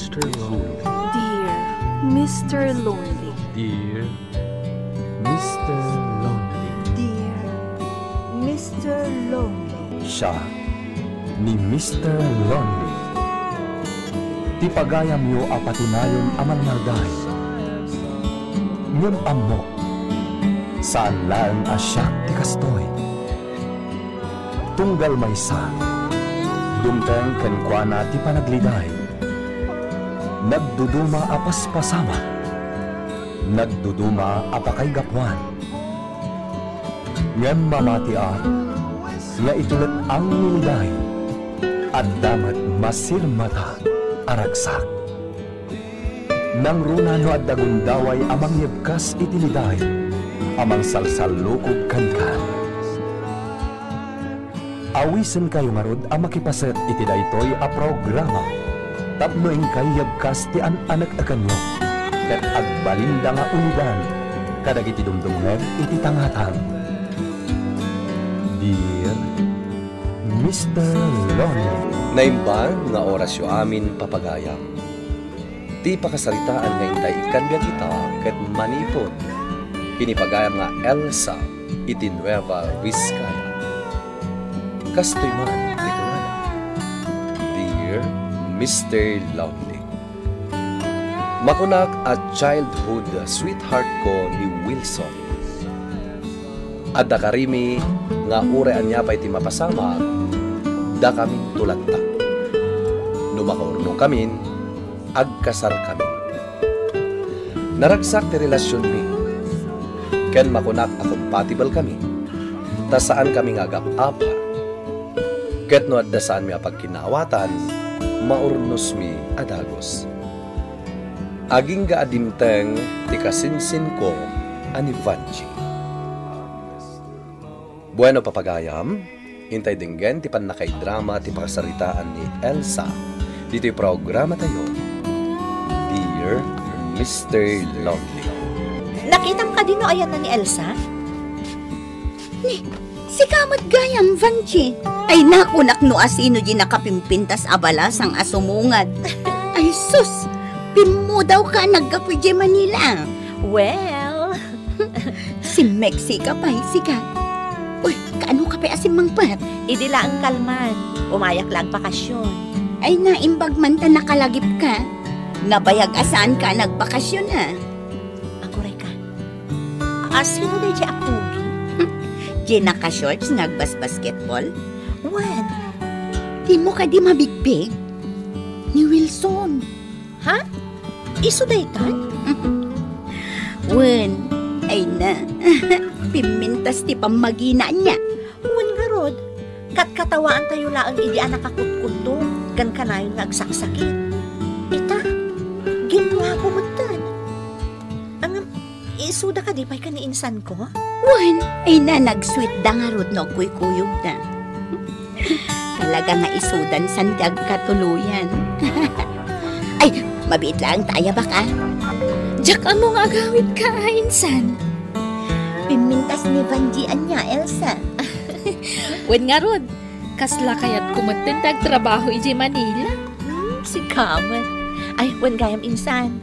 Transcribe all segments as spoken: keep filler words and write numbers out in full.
Mister Lonely. Dear Mister Lonely. Dear Mister Lonely. Dear Mister Lonely. Siak ni Mister Lonely. Ti pagayamyo a patinayon a malmalday. Ngem ammok, saan laeng a siak ti kastoy. Tunggal maysa, dumteng kenkuana ti panagliday. Nagduduma a paspasamak, nagduduma a pakaigapuan. Ngem mamatiak nga iti let-ang ni liday, adda met masirmata a ragsak. Nangruna no adda gundaway a mangyebkas iti liday a mangsalsallukog kenka. Awisenkayo ngarud a makipaset iti daytoy a programa tapno inkay yebkas ti an-aneknekanyo ket agbalinda nga ulidan kadagiti dumdumngeg iti tangatang. Dear Mister Lonely. Naimbag nga orasyo amin, papagayam. Ti pakasaritaan nga intay ikkan biag ita ket manipud kinipagayam nga Elsa iti Nueva Vizcaya. Kastoy man ti kunana, Dear Mister Lonely, makunak a childhood sweetheart ko ni Wilson. Adda karimi nga uray ania pay ti mapasamak, dakaminto latta. No makaurnongkamin, agkasarkamin. Naragsak ti relasionmi, ken makunak a compatible kami, ta saankami nga agap-apa. Ket no adda saanmi a pagkinaawatan, maurnosmi a dagus. Agingga a dimteng ti kasinsinko a ni Vangie. Bueno, papagayam, intay denggen ti pannakaidrama ti pakasaritaan ni Elsa ditoy programatayo, Dear Mister Lonely. Nakitam kadi no ayanna ni Elsa? Ni, sika met gayam, Vangie. Ay, nakunak no asino di nakapimpintas a balasang a sumungad. Ay, sus! Pimmudawka naggapu idiay Manila. Well, simmeksika pay, sika. Uy, kaano ka pay a simmangpet? Idi laeng kalman. Umayak la agbakasyon. Ay, naimbag man ta nakalagipka. Nabayag a saanka a nagbakasyon, a. Agurayka. Asino daydiay a pogi? Diay naka-shorts nga agbasbasketball? Wen. Dimo kadi mabigbig? Ni Wilson. Ha? Isu daytan? Wen, ay na. Pimmintas ti pammagina ania. Wen ngarud, katkatawaantayo laeng idi a nakakutkutto ken kanayon nga agsaksakit. Ita, ginguapo metten. Ngem, isuda kadi pay ken ni insanko? Wen, ay na, nag-sweet da ngarud no agkuykuyogda. Talaga nga isudan san ti agkatuloyan. Ay, mabiit laeng ta ayabak, a. Diak ammo nga agawidka, a, insan. Pimmintas ni Vangie ania, Elsa? Wen ngarud, kasla kayatko metten ti agtrabaho idiay Manila. Hmm, sika met. Ay, wen gayam insan.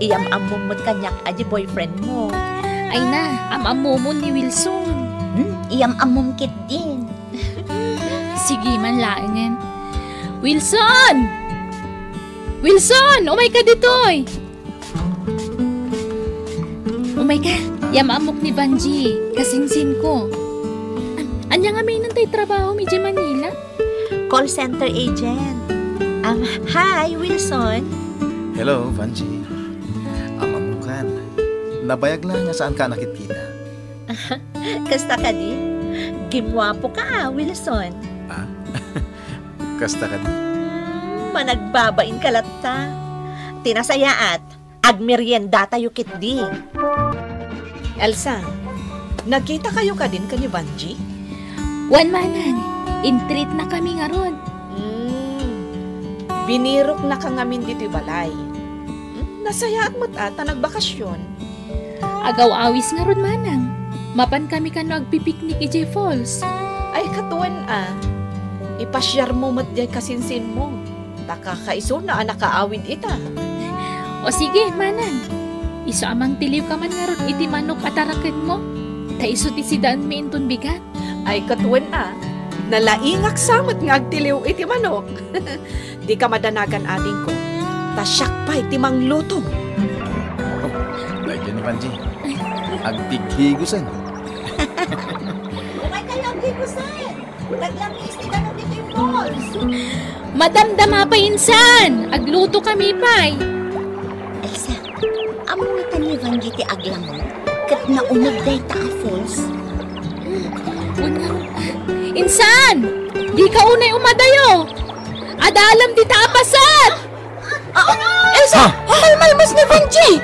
Iyam-ammom met kaniak a di boyfriend mo. Ay na, am-ammomon ni Wilson. Hmm, iyam-ammom ketdin. Sige man laengen. Wilson! Wilson! Umayka ditoy! Umayka, iyam-ammok ni Vangie, kasinsinko. An-, ania ngamin ti trabahom idiay Manila? Call center agent. Um, hi, Wilson. Hello, Vangie. Am-ammokan. Nabayag la nga saanka a nakitkita. Kasta kadi? Ginguapoka, a, Wilson. A? Kasta kadi? Hmm, managbabainka latta. Ti nasayaat, agmeriendatayo ketdi. Elsa, nagkitakayo kadin ken ni Vangie? Wen, manang, in-treatnakami ngarud. Hmm. Biniroknaka ngamin ditoy balay. Hmm, nasayaat met a ta nagbakasyon. Agaw-awis ngarud, manang. Mapankami kano agpipiknik idiay falls. Ay, ket wen a. Ipasiarmo met diay kasinsinmo. Ta kakaisuna a nakaawid ita. O sige, manang. Isu a mangtiliwka man ngarud iti manok a tarakenmo. Ta isu ti sidaenmi inton bigat. Ay, ket wen a, nalaingak sa met nga agtiliw iti manok. Dika madanagan, adingko. Ta siak pay ti mangluto. Daydiay ni Vangie. Agtighigusen. Umay kayo agtighigusen. Naglamis ti danum ditoy falls. Madamdama pay, insan! Aglutokami pay. Elsa, ammo ngata ni Vangie ti aglangoy ket nauneg dayta a falls? Wen ngarud. Insan! Dika unay umadayo! Adda alam dita a paset! Ah, Elsa! Ah! Malmalmas ni Vangie!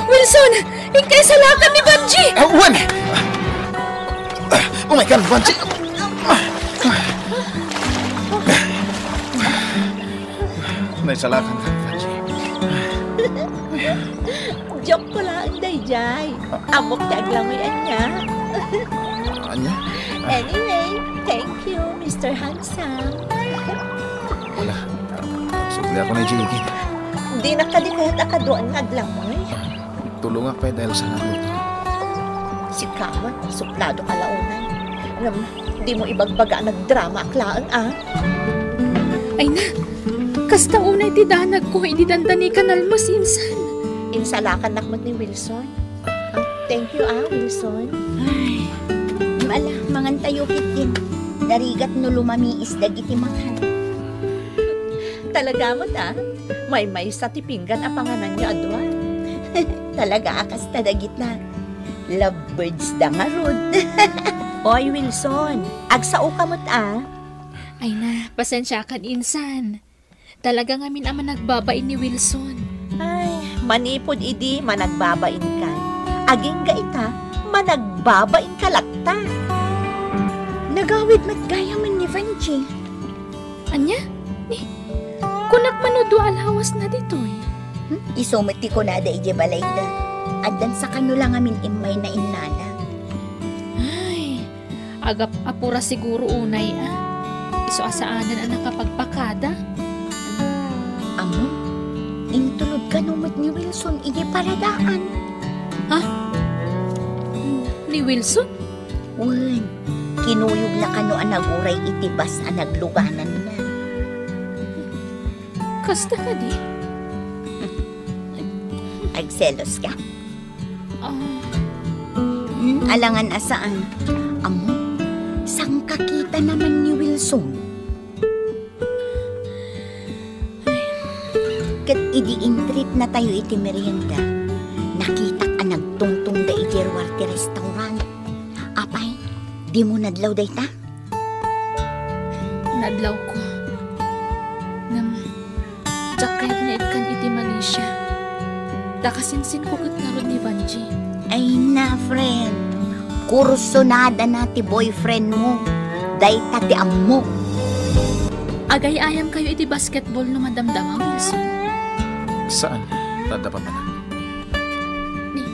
Wilson! Inka isalakan ni Vangie! Ah, wen! Umay ka, Vangie! Naisalakan ka, Vangie. Joke ko laeng daydiay. Ammok ti aglangoy, ania? Ania? Anyway, thank you, Mister Handsome. Wala. Sumleakon ni Jiggy. Dinak kadi kayat a kaduan nga aglangoy? Tulongak pay dayta, Elsa, nga agluto. Sika met, suplado ka la unay. Ngem, dimo ibagbaga a nagdramaak laeng, a? Ay na, kasta unay ti danagko idi dandani ka nalmas, insan. Insalakannak met ni Wilson. Ah, thank you, a, Wilson. Ay, ala, mangantayo ketdin. Narigat no lumamiis dagiti makan. Talaga met, a? Maymaysa ti pinggan a pangananyo a dua. Talaga a kasta dagita. Lovebirds da ngarud. Oy, Wilson, agsaoka met, a? Ay na, pasensiakan, insan. Talaga ngamin a managbabain ni Wilson. Ay, manipud idi managbabainkan, agingga ita, managbabainka latta. Nagawid met gayamen ni Vangie. Ania? Ni, kunak man no dua a lawasna ditoy. Hmm? Isu met ti kunada idiay balayda. Addan sakano la ngamin immayna innala. Ay, agap-apura siguro unay a. Isu a saanen a nakapagpakada. Ammom, intulod kano met ni Wilson idiay paradaan. Ha? Ni Wilson? Wen, kinuyogna kano a naguray iti bus a naglugananna. Kasta kadi? Agselos ka? Ah. Hmm, alangan a saan. Ammom, sangkakitana man ni Wilson. Ket idi intreatnatayo iti merienda, nakitak a nagtungtongda idiay ruar ti restaurant. Apay, dimo nadlaw dayta? Nadlawko. Ngem, diak kayat nga ikkan iti Malaysia. Ta kasinsinko ket ngarud ni Vangie. Ay na, friend. Kursunadana ti boyfriend mo. Dayta ti ammok. Agay-ayamkayo iti basketball no madamdama, Wilson? Saan? Ta adda papanam. Ni,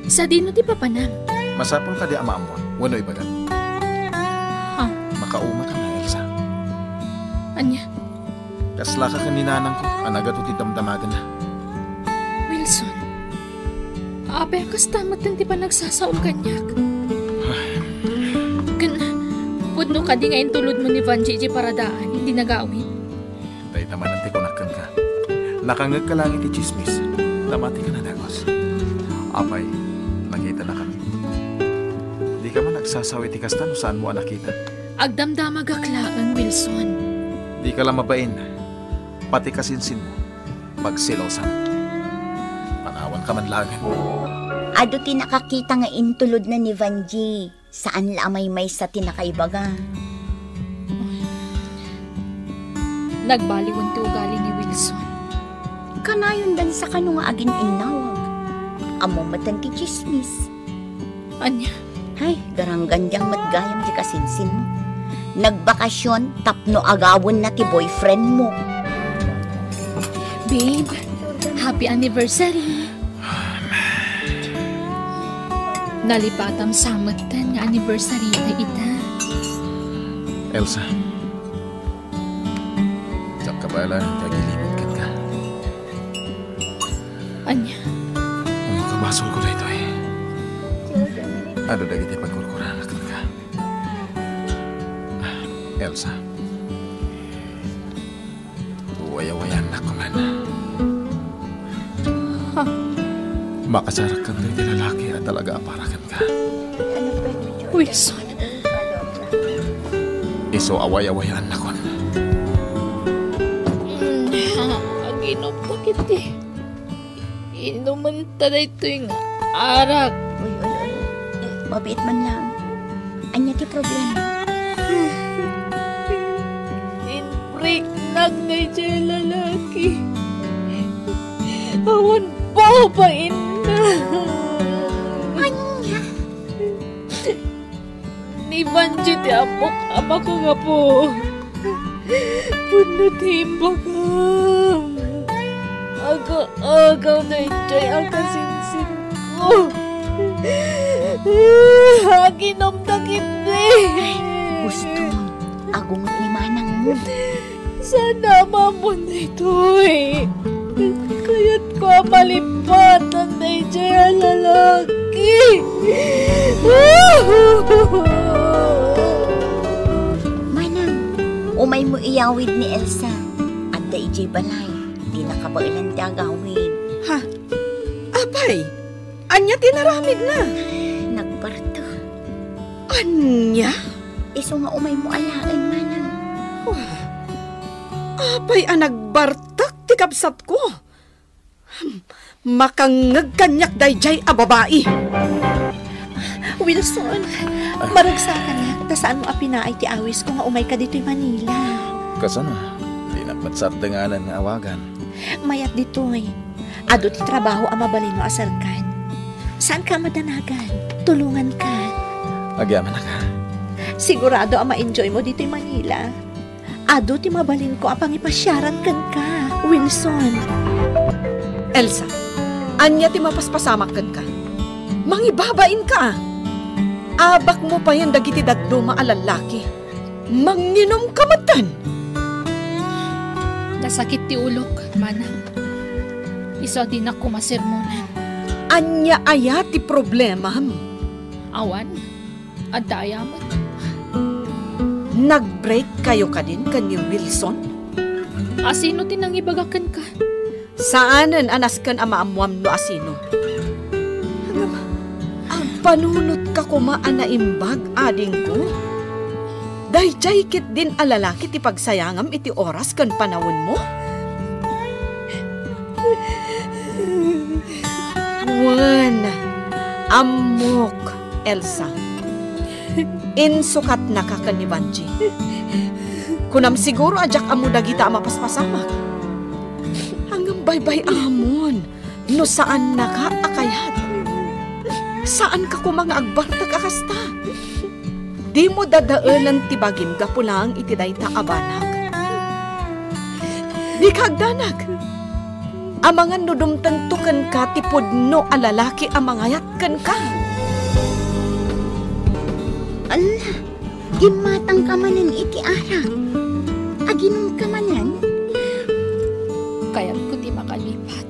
sadino ti papanam? Masapul kadi a maammuan wenno ibagam? Ha? Makauma ka na, Elsa. Ania? Kaslaka ken ni nanangko a nagadu ti damdamagenna. Wilson, apay a kasta metten ti panagsasaom kaniak? Ay. Ken, pudno kadi nga intulodmo ni Vangie idiay paradaan idi nagawid? Dayta manen ti kunak kenka. Nakangngegka laeng iti tsismis. Namatika a dagus. Apay, nakitanakami? Dika man agsasao iti kasta no saanmo a nakita? Agdamdamagak laeng, Wilson. Dika la mabain. Pati kasinsinmo, pagselosan. Panawanka man laengen. Adu ti nakakita nga intulodna ni Vangie. Saan la a maymaysa ti nakaibaga. Nagbaliwen ti ugali ni Wilson. Kanayon dansa kano nga agin-innawag. Ammo metten ti tsismis. Ania? Ay, garanggandiang met gayam ti kasinsinmo. Nagbakasyon tapno agawenna ti boyfriend mo. Babe, happy anniversary! Nalipatam sa metten nga anniversary ta ita. Elsa, diak ka Ala, agilimed kenka. Ania? Ang kabasolko daytoy. Adu dagiti pagkurkuranak kenka. Ah, Elsa. Wayawayaannak man. Ha? Makasarak kenka iti lalaki a talaga a para kenka. Wilson. Isu a wayawayaannakon. Mm, aginom ta ketdi. Inumenta daytoy nga arak. Uy, uy, uy. Mabiit man lang. Ania ti problema? Inpreknak daydiay lalaki. Awan babainna. Ania? Ni Vangie ti ammok a makanggapu. Pudno ti imbagam. Aga-agaw daydiay a kasinsinko. Aginom dagiti. Gusto, agunget ni manangmo. Saan a maammoan daytoy. Kayatko a malipatan daydiay a lalaki. Manang, umaymo iyawid ni Elsa. Adda idiay balay. Dina kabaelan ti agawid. Ha? Apay, ania ti naramidna? Nagbartek. Ania? Isu nga umaymo alaen, manang. Wah, apay a nagbartek ti kabsatko? Hmm, makangngeg kaniak daydiay a babai. Wilson, ah, maragsakanak, ta saanmo a pinaay ti awisko nga umayka ditoy Manila. Kasano? Dinak met sardenganan nga awagan. Mayat ditoy. Adu ti trabaho a mabalinmo a serkan. Saanka a madanagan. Tulonganka. Agyamanak, ha? Sigurado a ma-enjoymo ditoy Manila. Adu ti mabalinko a pangipasiaran kenka, Wilson. Elsa, ania ti mapaspasamak kenka? Mangibabainka, a. Abakmo payen dagiti dadduma a lallaki. Manginumka metten. Nasakit ti ulok, manang. Isu a dinak koma sermonan. Ania aya ti problemam? Awan. Adda aya met. Nag-break kayo kadin ken ni Wilson? Asino ti nangibaga kenka? Saanen a nasken a maammuam no asino. Ngem, agpanunotka koma a naimbag, adingko. Daydiay ketdin a lalaki ti pagsayangam iti oras ken panawenmo? Wen, ammok, Elsa. Insukatnaka ken ni Vangie. Kunam siguro a diak ammo dagita a mapaspasamak. Ngem baybay-amon no saannaka a kayat. Saanka koma nga agbartek a kasta. Dimo dadaelen ti bagim gapu laeng iti dayta a banag. Dika agdanag. Amangan no dumtengto kenka ti pudno a lalaki a mangayat kenka. Ala, gimmatangka manen iti arak. Aginumka manen? Kayatko ti makalipat.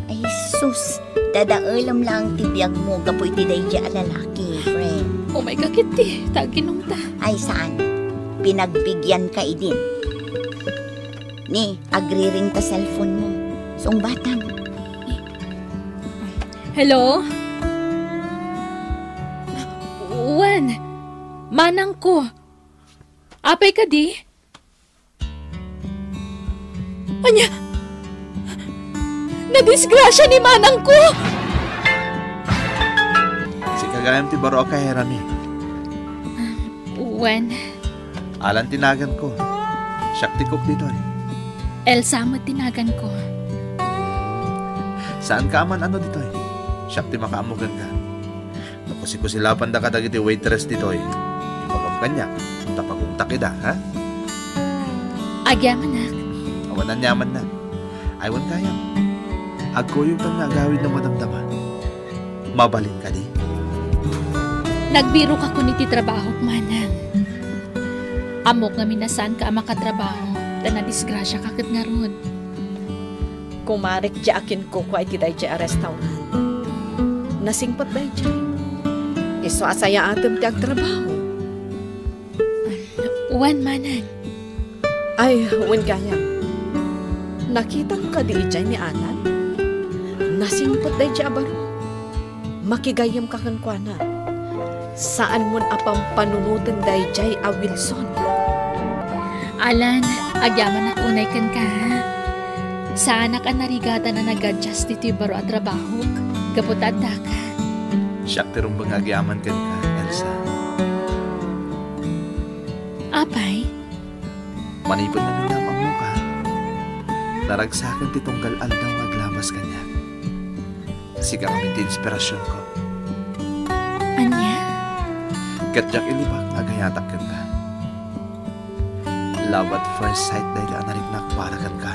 Ay, sus, dadaelem laeng ti biagmo gapu iti daydiay a lalaki, friend. Umayka ketdi, ta aginumta. Ay, saan? Pinagbigyanka idin. Ni, agriring ta cellphone mo. Sungbatam. Hello? Wen, manangko. Apay kadi? Ania? Nadisgrasia ni manangko! Sika gayam ti baro a kaherami. Wen. Alan ti naganko. Siak ti cook ditoy. Elsa met ti naganko. Saanka a man-ano ditoy. Siak ti makaammo kenka. No kusikusilapanda kadagiti waitress ditoy, ibagam kaniak, ta pagungtak ida, ha? Agyamanak. Awan aniamanna. Aywan gayam. Agkuyogtan nga agawid no madamdama. Mabalin kadi? Nagbirok a kun iti trabahok, manang. Ammok ngamin a saanka a makatrabaho. Nadisgrasiaka ket ngarud. Kumarek diay akinkukua iti daydiay a restaurant. Nasingpet daydiay. Isu a sayaatem ti agtrabaho. Wen manen. Ay, wen gayam. Nakitam kadi idiay ni Alan? Nasingpet daydiay a baro. Makigayyemka kenkuana. Saanmon a pampanunoten daydiay a Wilson. Alan, agyamanak unay kenka, ha? Saanak a narigatan a nag-adjust ditoy baro a trabahok gapu ta addaka. Siak ti rumbeng nga agyaman kenka, Elsa. Apay? Manipud namin nga ammoka, naragsaken ti tunggal aldaw nga aglabas kaniak. Sika ngamin ti inspirasionko. Ania? Ket diak ilibak nga agayatak kenka. Love at first sight dayta a nariknak para kenka.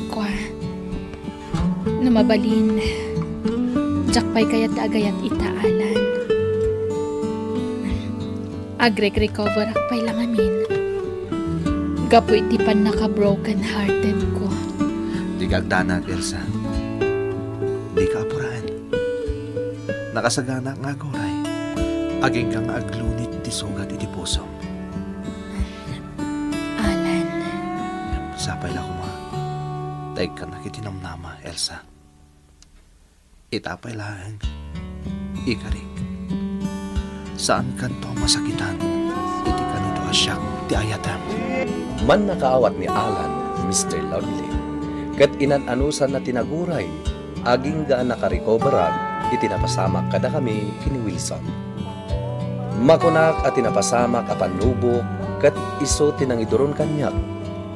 Kua, no mabalin, diak pay kayat ti agayat ita, Alan. Agrek-recoverak pay la ngamin gapu iti pannaka-broken hearted ko. Dika agdanag, Elsa. Dika apuraen. Nakasaganaak nga aguray. Agingga nga aglunit ti sugat iti pusom. Alan. Sapay la koma ta ikkannak iti namnama, Elsa. Ita pay laeng, ikarik. Saankanto a masakitan iti kanito a siak ti ayatem. Mannakaawat ni Alan, Mister Lonely, ket inan-anusanna ti naguray agingga a nakarecoverak iti napasamak kadakami ken ni Wilson. Makunak a ti napasamak a pannubok ket isu ti nangiduron kaniak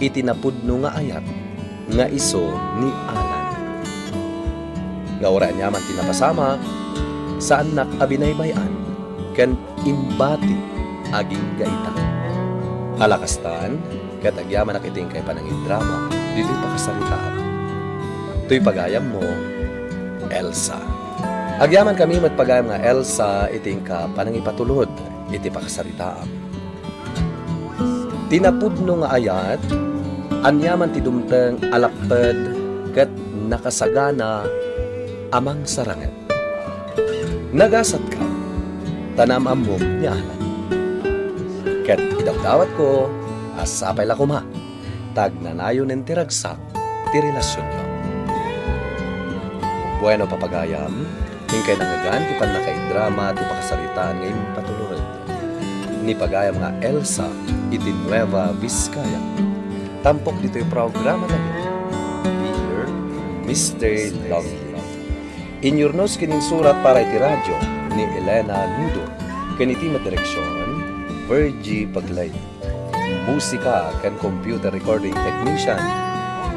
iti napudno nga ayat nga isu ni Alan. Nga uray aniaman ti napasamak, saannak a binaybay-an ken imbati agingga ita. Ala kastan, ket agyamanak iti inkay panangidrama ditoy pakasaritaam. Toy pagayammo, Elsa. Agyamankami met pagayam nga Elsa iti inka panangipatulod iti pakasaritaam. Ti napudno nga ayat, aniaman ti dumteng a lapped ket nakasagana a mangsaranget. Nagasatka, ta naam-ammom ni Alan. Ket idawdawatko a sapay la koma ta agnanayonen ti ragsak ti relasionyo. Bueno, papagayam, inkay nangngegan ti pannakaidrama ti pakasaritaan nga impatulod ni pagayam nga Elsa iti Nueva Vizcaya. Tampok ditoy programatayo, Dear Mister Lonely. Inyurnos ken insurat para iti radio ni Elena Nudo, ken iti met direksion, Virgie Paglay. Musika ken computer recording technician,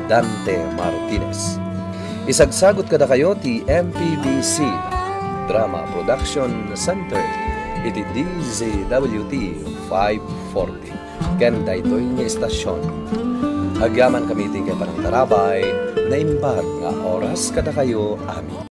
Dante Martinez. Isagsagot kadakayo ti M P B C Drama Production Center iti D Z W T five forty ken daytoy nga istasion. Agyamankami iti inkay panangtarabay, naimbag nga oras kadakayo amin.